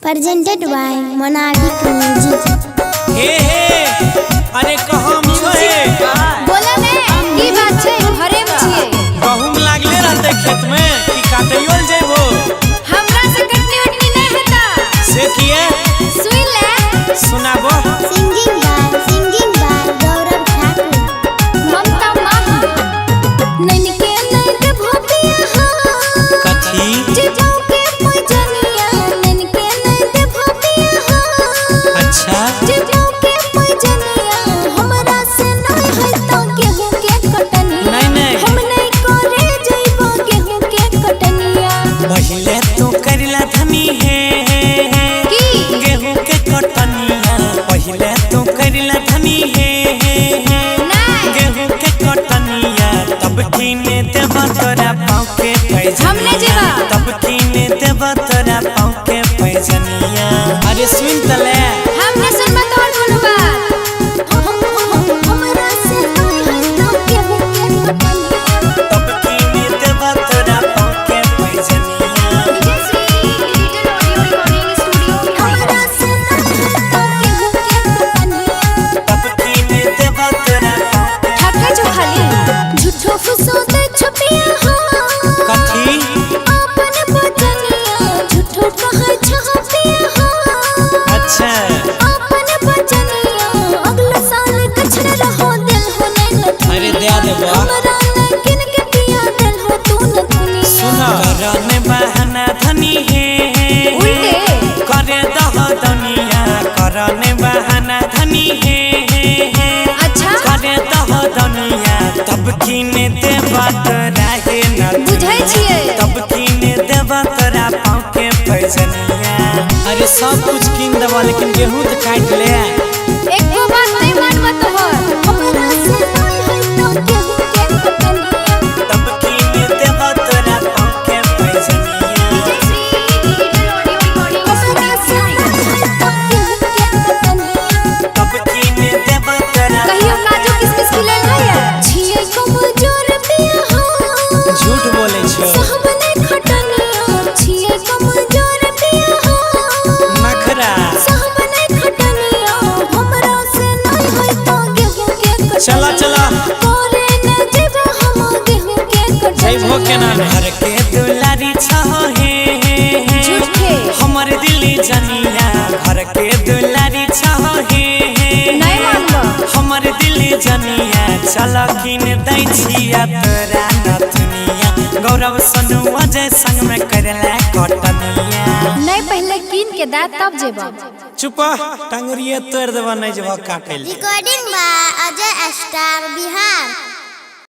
Presented by Monarchic Music. हे हे, अरे कहाँ छो हे? बोला ने, की बात छै? घरे में छियै। गहूम लागले रहते खेत में कि काटैयो ले जइबो? हमरा से कटनी उटनी नहीं हेता। से किए? सुन ले। सुनाबो। Singing by Gaurav Thakur. ममता माही नैन के नैन के भोपिया हो। कथी? जीजू के पैजनिया, नैन के नैन के भोपिया हो। अच्छा। जीजू के पैजनिया, हमरा से नहीं हेता गेहूं के कटनिया। नहीं, नहीं। हम नहीं करे जइबो गेहूं के कटनिया। पहिले तू करिला धनी हे की? गेहूं के कटनिया। पहिले तू करिला धनी हे नहीं। गेहूं के कटनिया, तब कीने देब तोरा पाँव के पैजनिया। हम नहीं जेबा। तब कीने देब तोरा पाँव के पैजनिया। अरे सुन त ले। हम नहीं सुनबा तोहर कोनो बात। हमरा से नहीं हेता गेहूं के कटनिया। तब कीने देब तोरा पाँव के पैजनिया। हमरा से नहीं हेता गेहूं के कटनिया। तब कीने देब तोरा पाँव के। ठका जो खाली झूठो फुसोते छुपिया हो। कथी? अपन बचनिया झूठो कहै छपिया हो। अच्छा। अपन बचनिया अगला साल कछड़ रहो दिल हो नहीं लथुनिया। अरे दे देबो। हमरा लेकिन के पिया दिल हो तू न दुनिया। सुना, करने बहाना धनी हे उल्टे। करे दह दुनिया। करने बहाना धनी हे अच्छा। करे दह दुनिया, तब कीने देबा तोरा हे न। बुझै छियै। तब कीने देबा तोरा पाँव के पैजनिया। अरे सब कुछ कीन देबा, लेकिन गेहूं तो काट ले। एको बात नहीं मानबा तोहर। हमरा से नहीं हेता गेहूं के कटनिया। तब कीने देबा तोरा पाँव के पैजनिया। हमरा से नहीं हेता गेहूं के कटनिया। तब कीने देबा तोरा। कहियो काजू किशमिश खिलेल है? छियै कमजोर पिया हो। झूठ बोले छो। सहब नहीं खटनिया। छियै कमजोर पिया हो। नखरा। सहब नहीं खटनिया। हमरा से नहीं होता गेहूं के कटनिया। चला, चला। करे न जेबो हम गेहूं के कटनिया। जइबो केना ने? घर के दुलारी छहो हे झूठे। हमर दिल जनिया। घर के दुलारी छहो हे नहीं मानबो। हमर दिल जनिया। चल किन दै छिया तोरा नथुनिया। गौरव सोनू अजय संग में करला कटनिया। नहीं, पहले कीन के दा तब जेबो। चुप, टंगरिए तोड़ देबा, नहीं जेबो काटै ले। Recording by Ajay Star Bihar.